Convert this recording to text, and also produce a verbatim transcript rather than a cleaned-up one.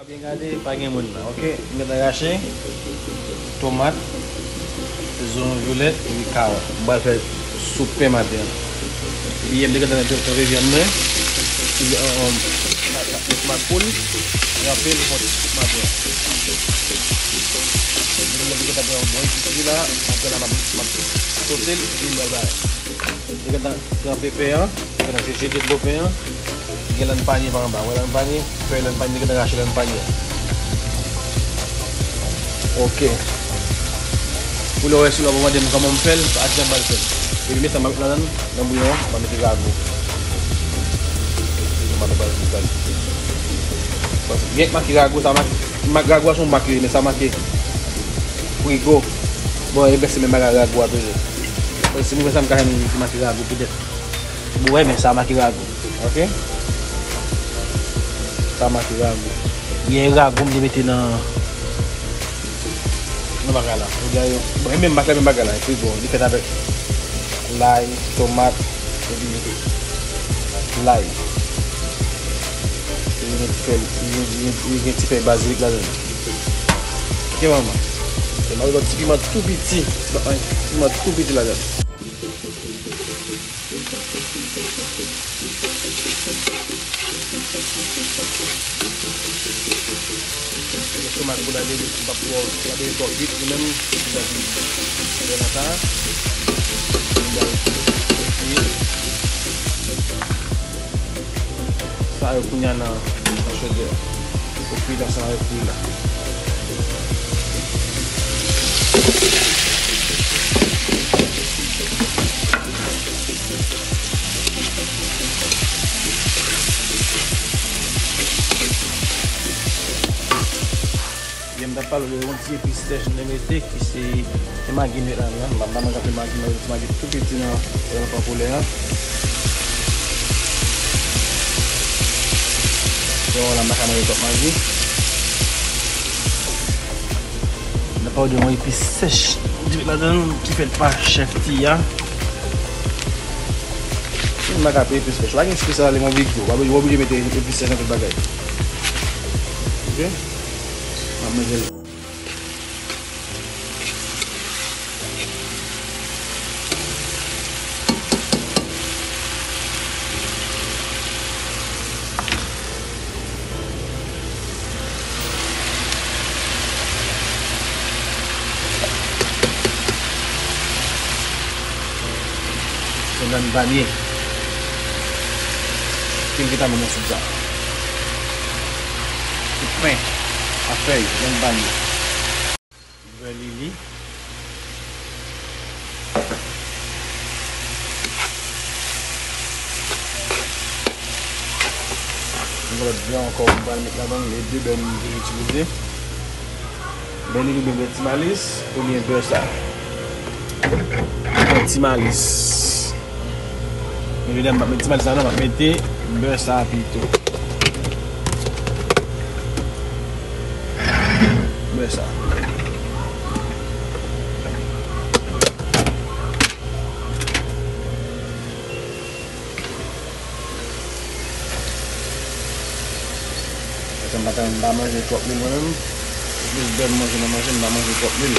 Byen gade, pa gen moun nan, oke? M gentan rache tomat, zonyon vyolèt, epi kawòt. M pral fè soup pen maten an. Yè m te gentan trete vyann mwen, epi, um, um, tomat poul, epi m fè soup maten an. Mwen gentan pran yon bon epis la, apre la m ap, m ap sote l, epi m pral bay. Li gentan tranpe pen an, li gentan jete dlo pen an. Gen lann panye pa anba. Wè lann panye? Fèy lann panye, li gentan rache lann panye an. Oke. Pou lè w wè si w ap mande m kòman m fè l, a jan m pral fè l. Epi men sa m ap met ladan l, nan bouyon an, m ap mete rago. Tomat pral boukannen. Paske byen k make rago, sa make, mak rago a se yon mak li ye, men sa make frigo. Bon, e bèse menm bagay rago a toujou. Si mwen sa m ka jwenn ki make rago, petèt. Bon, wè, men sa make rago. Oke? Sa make rago. Gen rago m te mete nan, nan bagay la. Ou gen yo. Bon, e menm mak la, menm bagay la. Epi bon, li fèt avèk lay, tomat, epi lay. Epi gen ti fèy, gen, gen, gen ti fèy bazilik ladan l. Oke, manman. E m ap met ti piman tou piti. Ti piman tou piti ladan l. Tomat pou lade, m p ap twò, lade twò kwit, li menm, li lade. Lè nan sa, m pral ete sa yo kounye a nan, nan chodyè a. Pou kwit ansanm avèk poul la. Byen, m t ap pale de yon ti epis sèch m te mete, ki se, se magi m met ladan l. M pa, m pa manje anpil magi, m mete ti magi tou piti nan, nan pan poulè an. Bon, la, m pa ka manje twòp magi. M t ap pale de yon epis sèch m te met ladan l, ki fèt pa chèf Tiya. M pa ka peye epis sèch. Pa gen epis sèch la, li yon big go. W oblije mete epis sèch nan tout bagay. Oke? M ap manje l. Se lann panye. Ki m gentan met nan soup sa. Ti pen a fèy, lann panye. Bè lili. Yon lòt bè ankò, m pral met ladan l, e de bè m vin itilize. Bè lili oubyen bè ti malis, oubyen bè sa. Bè ti malis. Men jodi a m p ap met ti malis la non, m ap mete bè sa a pito. Bè sa. Paske m pa, m pa manje twòp lwil mwen menm. Plis bè m manje nan manje, m pa manje twòp lwil.